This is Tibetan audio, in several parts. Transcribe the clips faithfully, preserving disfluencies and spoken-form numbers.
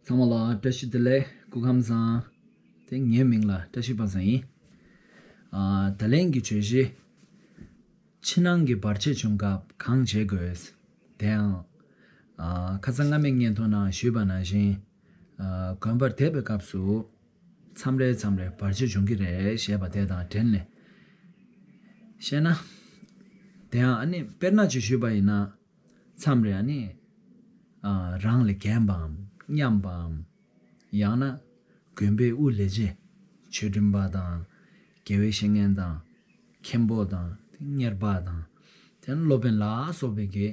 ཚང་མ་ལ་བཀྲ་ཤིས་བདེ་ལེགས། སྐུ་ཁམས་བཟང་། དེ་ངའི་མིང་ལ་བཀྲ་ཤིས་པ་བཟང་ཡིན། ཨ། ད་ལན་གྱི་བརྗོད་གཞི། ཕྱི་ནང་གི་བར་ཆད་བྱུང་སྐབས་གང་བྱེད་དགོས། དེའང་། ཨ། ཁ་སང་སྔ་མའི་བརྙན་ཐུང་ནང་ཞུས་པ་ནང་བཞིན། ཨ། དགོན་པར་བསྡད་པའི་སྐབས་སུ། མཚམས་རེ་མཚམས་རེ་བར་ཆད་འབྱུང་གི་རེད་ཞེས་པ་དེ་དང་འབྲེལ་ནས་བཤད་ན། དེ་ཡང་ཨ་ནི་དཔེར་ན་ཅིག་ཞུས་པ་ཡིན་ན། མཚམས་རེ་ཨ་ནི། ཨ། རང་ལས་རྒན་པའམ་མཉམ་པའམ། ཡང་ན། དགོན་པའི་དབུ་ལས་བྱེད། ཆོས་སྒྲོན་པ་དང་། དགེ་བའི་བཤེས་གཉེན་དང་། མཁན་པོ་དང་། གཉེར་པ་དང་། དེ་ནི་སློབ་དཔོན་ལ་སོགས་པའི་གི།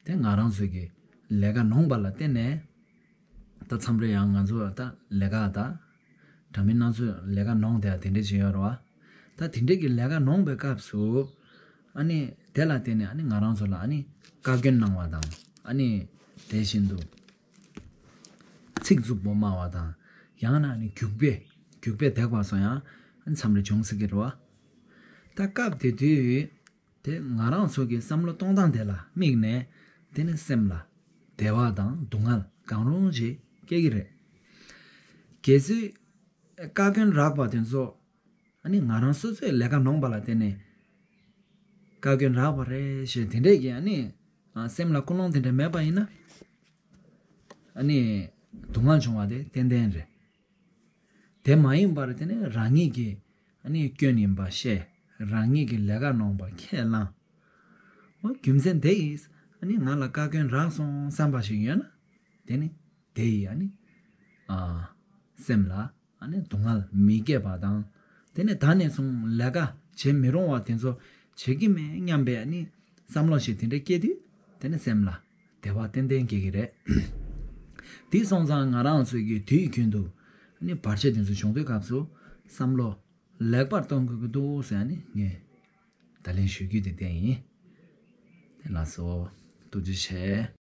དེ་ང་རང་ཚོའི་གི་ལས་ཀ་ནོངས་པ་ལ་བརྟེན་ནས། ད་མཚམས་རེ་ཡང་ང་ཚོ་ད་ལས་ཀ་ད། འདྲ་མིན་སྣ་ཚོགས་ལས་ཀ་ནོངས་བསྡད་དེ་འདྲ་ཅིག་ཡོད་རེད་བ། ད་དེ་འདྲ་གི་ལས་ཀ་ནོངས་པའི་སྐབས་སུ། ཨ་ནི་དེ་ལ་བརྟེན་ནས་ཨ་ནི་ང་རང་ཚོ་ལ་ཨ་ནི་བཀའ་བཀྱོན་གནང་བ་དང་། ཨ་ནི་དེ་བཞིན་དུ་ཚིག་རྩུབ་པོ་སྨྲ་བ་དང་། ཡང་ན་ཨ་ནི་རྒྱུག་པས་རྒྱུག་པས་བརྡེག་པ་སོགས་ཡང་ཨ་ནི་མཚམས་རེ་འབྱུང་སྲིད་ཀྱི་རེད་བ། ད་སྐབས་དེ་དུས། དེ་ང་རང་ཚོ་གི་བསམ་བློ་གཏོང་སྟངས་དེ་ལ་དམིགས་ནས། དེ་ནི་སེམས་ལ་བདེ་བ་དང་སྡུག་བསྔལ་གང་རུང་ཞིག་སྐྱེ་གི་རེད། གལ་སྲིད་བཀའ་བཀྱོན་རགས་པ་དེ་ཚོ་ཨ་ནི་ང་རང་སོ་སོའི་ལས་ཀ་ནོངས་པ་ལ་བརྟེན་ནས་བཀའ་བཀྱོན་རགས་པ་རེད་ཞེས་དེ་འདྲས་ཀྱི་ཨ་ནི་སེམས་ལ་ཀུན་སློང་དེ་འདྲ་མེད་པ་ཡིན་ན། ཨ་ནི་སྡུག་བསྔལ་བྱུང་བ་དེ་ཏན་ཏན་རེད། དེ་མ་ཡིན་པར་དེ་ནི་རང་ཉིད་ཀྱི་ཨ་ནི་སྐྱོན་ཡིན་པ་ཤེས། རང་ཉིད་ཀྱི་ལས་ཀ་ནོངས་པ་ཁས་བླངས། འོ་རྒྱུ་མཚན་དེ་ཡིས་ཨ་ནི་ང་ལ་བཀའ་བཀྱོན་རག་སོང་བསམ་པ་ཞིག་ཡོད་ན། དེ་ནི་དེ་ཡིས་ཨ་ནི་ཨ་སེམས་ལ་ཨ་ནི་སྡུག་བསྔལ་མི་སྐྱེད་པ་དང་། དེ་ནི་ད་ནས་བཟུང་ལས་ཀ་བྱེད་མི་རུང་བ་དེ་ཚོ་བྱེད་ཀྱི་མེད་སྙམ་པའི་ཨ་ནི་བསམ་བློ་ཞིག་དེ་འདྲ་སྐྱེས་དུས། དེ་ནི་སེམས་ལ་བདེ་བ་ཏན་ཏན་སྐྱེ་གི་རེད། དེ་སོང་ཙང་ང་རང་ཚོའི་གི་དུས་རྒྱུན་དུ་ནི་བར་ཆད་དེ་ཚོ་བྱུང་དུས་སྐབས་སུ་བསམ་བློ་ལེགས་པར་གཏོང་དགོས་ཀྱི་འདུག་ཟེར་ནི་ངས་ད་ལན་ཞུ་རྒྱུ་དེ་དེ་ཡིན། དེ་ལགས་སོ། ཐུགས་རྗེ་ཆེ།